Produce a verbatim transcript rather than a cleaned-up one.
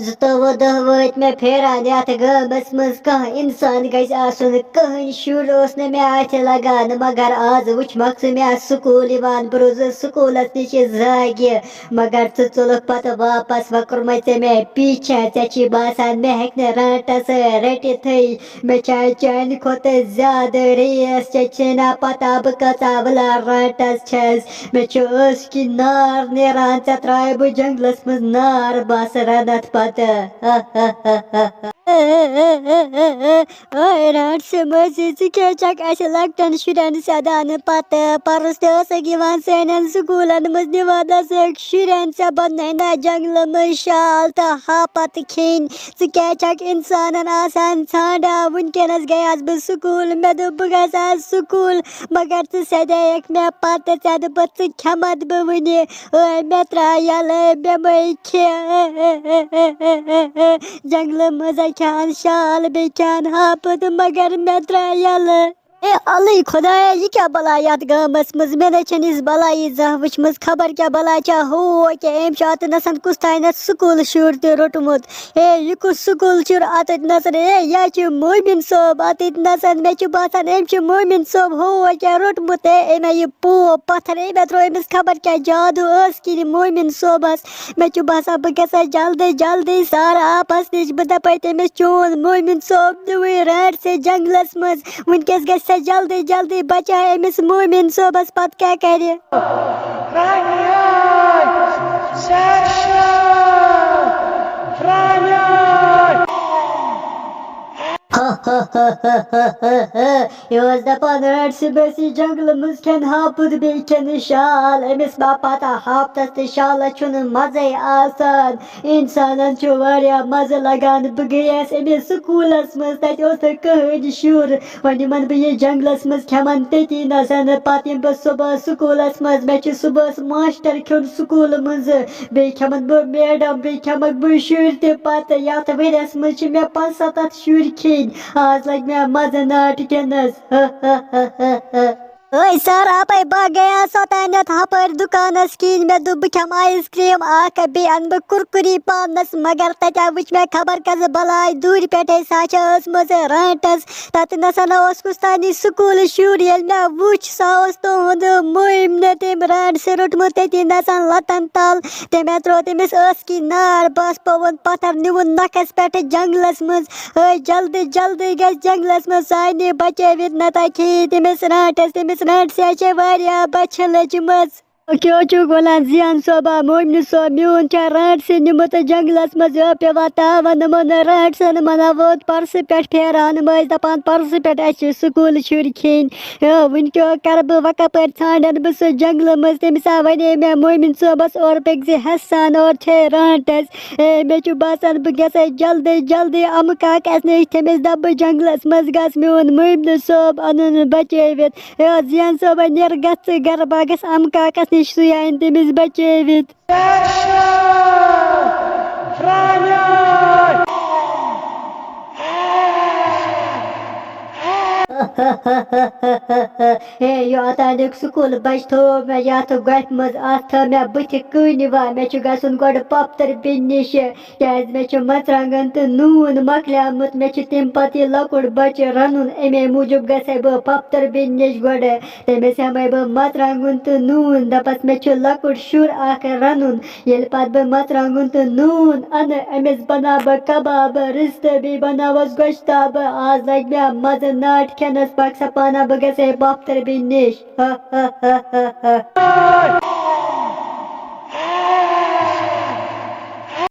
زٕتووُہ دۄہ وٲتۍ مےٚ پھیران یتھ گامس منٛز۔ کانٛہہ انسان گژھِ آسُن، کٕہٕنۍ شُر اوس نہٕ مےٚ اتھِ لگان۔ مگر آز وٕچھمکھ ژٕ مےٚ سکوٗل یِوان، بہٕ روٗزُس سکوٗلس نِش زاگہِ۔ مگر ژٕ ژوٚلُکھ پتہٕ واپس، وۄنۍ کوٚرمَے ژےٚ مےٚ پیچھا۔ ژےٚ چھی باسان مےٚ ہیٚکہِ نہٕ رانٛٹس رٔٹِتھٕے۔ مےٚ چھےٚ چانہِ کھۄتہٕ زیادٕ ریس، ژےٚ چھے نا پتہ بہٕ کۭژاہ وٕلار رانٛٹس چھَس۔ مےٚ چھُ ٲسہٕ کِنۍ نار نیران، ژےٚ ترٛایہِ بہٕ جنگلس منٛز نار، بس رنتھ پتہٕ۔ اے رانٛٹسہٕ مٲسی، ژٕ کیٛازِ چھَکھ اَسہِ لۄکٹٮ۪ن شُرٮ۪ن سیٚدانہٕ پتہٕ؟ پرُس تہِ ٲسٕکھ یِوان سانٮ۪ن سکوٗلن منٛز، نِوان ٲسٕکھ شُرٮ۪ن، ژےٚ بننے نا جنگلہٕ منٛز شال تہٕ ہاپت کھیٚنۍ؟ ژٕ کیٛازِ چھَکھ اِنسانَن آسان ژھانٛڈان؟ وٕنکیٚنَس گٔیَس بہٕ سکوٗل، مےٚ دوٚپ بہٕ گژھٕ آز سکوٗل، مگر ژٕ سیٚدییَکھ مےٚ پَتہٕ، ژےٚ دوٚپُتھ ژٕ کھٮ۪مَتھ بہٕ وٕنہِ۔ ٲے مےٚ ترٛاو یَلہٕ، مےٚ مَے کھےٚ۔ جنٛگلہٕ منٛز کھٮ۪ن شال، بیٚیہِ کھٮ۪ن ہاپُت، مگر مےٚ ترٛاو یَلہٕ۔ اے الٕے خۄدایا، یہِ کیٛاہ بَلاے یَتھ گامَس منٛز؟ مےٚ نَے چھَنہٕ یِژھ بَلایی زانٛہہ وٕچھمٕژ۔ خبر کیٛاہ بَلاے چھا ہُہ کیٛاہ؟ أمۍ چھُ اَتہِ نَسَن کُس تانٮ۪تھ سکوٗل شُر تہِ روٚٹمُت۔ اے، یہِ کُس سکوٗل چھُ اَتٮ۪تھ نَسَن؟ اے، یہِ ہا چھُ مومِن صٲب اَتٮ۪تھ نَسَن۔ مےٚ چھُ باسان، أمۍ چھُ مومِن صٲب ہُہ کیٛاہ روٚٹمُت۔ اے، أمۍ ہا یہِ پوپ پَتھر، أمۍ ہا ترٛوو أمِس خبر کیٛاہ جادوٗ ٲس کِنہٕ مومِن صٲبَس۔ مےٚ چھُ باسان، بہٕ گژھٕ جلدی جلدی سارٕ آپَس نِش۔ بہٕ دَپَے تٔمِس، چون مومِن صٲب نیوٗوٕے رانٛٹسہٕ جنٛگلَس منٛز۔ وٕنکیٚس گژھِ سا جلدی جلدی بچاے أمِس مومِن صٲبَس، پَتہٕ کیٛاہ کَرِ؟ رانیاے! سیکشن! رانیاے! یہِ اوس دَپان، رانٛٹسہٕ بٲسی جنٛگلہٕ منٛز کھٮ۪ن ہاپُت، بیٚیہِ کھٮ۪ن شال۔ أمِس ما پَتہ، ہاپتَس تہٕ شالَس چھُنہٕ مَزَے آسان۔ اِنسانَن چھُ واریاہ مَزٕ لَگان۔ بہٕ گٔیَس أمِس سکوٗلَس منٛز، تَتہِ اوس نہٕ کٕہٕنۍ شُر۔ وۄنۍ یِمَن بہٕ یہِ جنٛگلَس منٛز کھٮ۪مَن تٔتی نَسَن۔ پَتہٕ یِمہٕ بہٕ صُبحَس سکوٗلَس منٛز، مےٚ چھُ صُبحَس ماسٹر کھیوٚن سکوٗلہٕ منٛزٕ۔ بیٚیہِ کھٮ۪مَن بہٕ میڈم، بیٚیہِ کھٮ۪مَکھ بہٕ شُرۍ تہِ پَتہٕ۔ یَتھ ؤریَس منٛز چھِ مےٚ پانٛژسَتَتھ شُرۍ کھیٚنۍ۔ آز لَگہِ مےٚ مَزٕ ناٹہِ کھٮ۪نَس۔ ٲے سارا، اَپَے بہٕ گٔیَس اوٚتانٮ۪تھ ہَپٲرۍ دُکانَس کِنۍ۔ مےٚ دوٚپ، بہٕ کھٮ۪مہٕ آیِس کرٛیٖم اَکھ، بیٚیہِ اَنہٕ بہٕ کُرکُری پانَس۔ مگر تَتہِ وٕچھ مےٚ خبر کَس بَلاے دوٗرِ پٮ۪ٹھَے، سۄ چھےٚ ٲسمٕژ رانٛٹَس۔ تَتہِ نَسَن اوس کُس تانی سکوٗلہٕ شُر۔ ییٚلہِ مےٚ وُچھ، سُہ اوس تُہُنٛد مُہِم نہٕ تٔمۍ رانٛٹسہٕ روٚٹمُت تٔتی نَسَن لَتَن تَل۔ تٔمۍ ہا ترٛوو تٔمِس ٲسہٕ کِنۍ نار، بَس پوٚوُن پَتھر، نیوٗن نَکھَس پٮ۪ٹھ جنٛگلَس منٛز۔ ٲے جلدی جلدی گژھِ جنٛگلَس منٛز سارنٕے بچٲوِتھ، نَتہٕ کھیٚیہِ تٔمِس رانٛٹَس۔ تٔمِس رانٛٹسٕے چھےٚ واریاہ بۄچھِ لٔجمٕژ۔ کیٛاہ چھُکھ وَنان زیان صٲبا، مومنہِ صٲب؟ میون چھا رانٛٹسٕے نیوٗمُت جنٛگلَس منٛز؟ یہِ پیٚوان تاوَن، یِمَن رانٛٹسَن، یِمَن ہا ووت پَرسہٕ پٮ۪ٹھ پھیران۔ یِم ٲسۍ دَپان پَرسہٕ پٮ۪ٹھ اَسہِ چھِ سکوٗلہٕ شُرۍ کھیٚنۍ۔ ہیو، وٕنہِ کیٛاہ کَرٕ بہٕ، وۄنۍ کَپٲرۍ ژھانٛڈَن بہٕ سُہ جنٛگلہٕ منٛز؟ تٔمِس آو وَنے مےٚ مومِن صٲبَس، اورٕ پٔکۍ زِ ہٮ۪سان، اورٕ چھے رانٛٹَس۔ اے، مےٚ چھُ باسان، بہٕ گژھٕ جلدی جلدی اَمہٕ کاکَس نِش، تٔمِس دَپہٕ بہٕ، جنٛگلَس منٛز گژھ، میون مومنہِ صٲب اَنُن بچٲوِتھ۔ اے، زیان صٲبہ، نیر گژھ ژٕ گَرٕ، بہٕ گژھٕ اَمہٕ کاکَس نِش، سُے اَنہِ تٔمِس بچٲوِتھ۔ ہے، یہِ اوتانیُک سکوٗل بچہٕ تھوٚو مےٚ یَتھ گۄپھِ منٛز، اَتھ تھٲو مےٚ بٕتھِ کٔنۍ وَ۔ مےٚ چھُ گژھُن گۄڈٕ پۄپھتٕر بیٚنہِ نِش، کیٛازِ مےٚ چھُ مرژٕوانٛگن تہٕ نوٗن مۄکلیومُت۔ مےٚ چھُ تَمہِ پَتہٕ یہِ لۄکُٹ بَچہٕ رَنُن، اَمے موٗجوٗب گژھے بہٕ پۄپھتٕر بیٚنہِ نِش گۄڈٕ۔ تٔمِس ہٮ۪مَے بہٕ مرژٕوانٛگُن تہٕ نوٗن، دَپَس، مےٚ چھُ لۄکُٹ شُر اَکھ رَنُن۔ ییٚلہِ پَتہٕ بہٕ مرژٕوانٛگُن تہٕ نوٗن اَنہٕ، أمِس بَناو بہٕ کَبابہٕ، رِستہٕ، بیٚیہِ بَناوَس گۄشتابہٕ۔ آز لَگہِ مےٚ مَزٕ ناٹہِ کھٮ۪نَس، پَکھ سا پانہ، بہٕ گژھے پۄپھتٕر بیٚنہِ نِش۔